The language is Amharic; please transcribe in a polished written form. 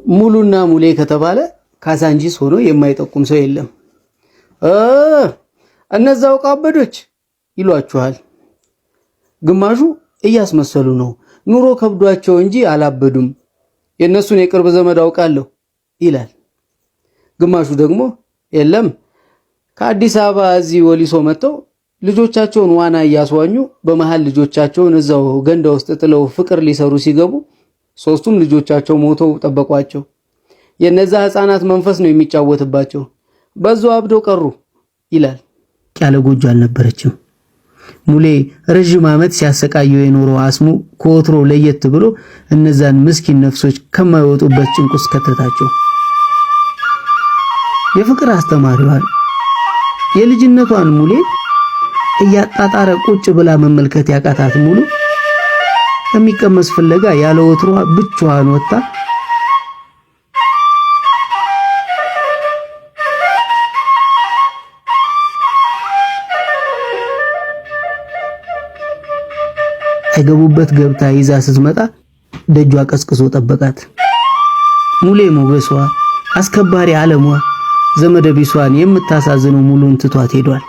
ሙሉና ሙሌ ከተባለ ካዛንቺስ ሆኖ የማይጠቁም ሰው የለም። እነዛው ቃበዶች ይሏችኋል። ግማሹ እያስመሰሉ ነው፣ ኑሮ ከብዷቸው እንጂ አላበዱም፣ የእነሱን የቅርብ ዘመድ አውቃለሁ ይላል። ግማሹ ደግሞ የለም ከአዲስ አበባ እዚህ ወሊሶ መጥተው ልጆቻቸውን ዋና እያስዋኙ በመሃል ልጆቻቸውን እዛው ገንዳ ውስጥ ጥለው ፍቅር ሊሰሩ ሲገቡ ሶስቱም ልጆቻቸው ሞተው ጠበቋቸው። የነዛ ህፃናት መንፈስ ነው የሚጫወትባቸው፣ በዛው አብደው ቀሩ ይላል። ያለ ጎጆ አልነበረችም። ሙሌ ረዥም ዓመት ሲያሰቃየው የኖረው አስሙ ከወትሮ ለየት ብሎ እነዛን ምስኪን ነፍሶች ከማይወጡበት ጭንቅ ውስጥ ከተታቸው። የፍቅር አስተማሪዋን የልጅነቷን ሙሌ እያጣጣረ ቁጭ ብላ መመልከት ያቃታት ሙሉ የሚቀመስ ፍለጋ ያለ ወትሯ ብቻዋን ወጣ። አይገቡበት ገብታ ይዛ ስትመጣ ደጇ ቀስቅሶ ጠበቃት። ሙሌ ሞገሷ፣ አስከባሪ ዓለሟ፣ ዘመደ ቢሷን የምታሳዝነው ሙሉን ትቷት ሄዷል።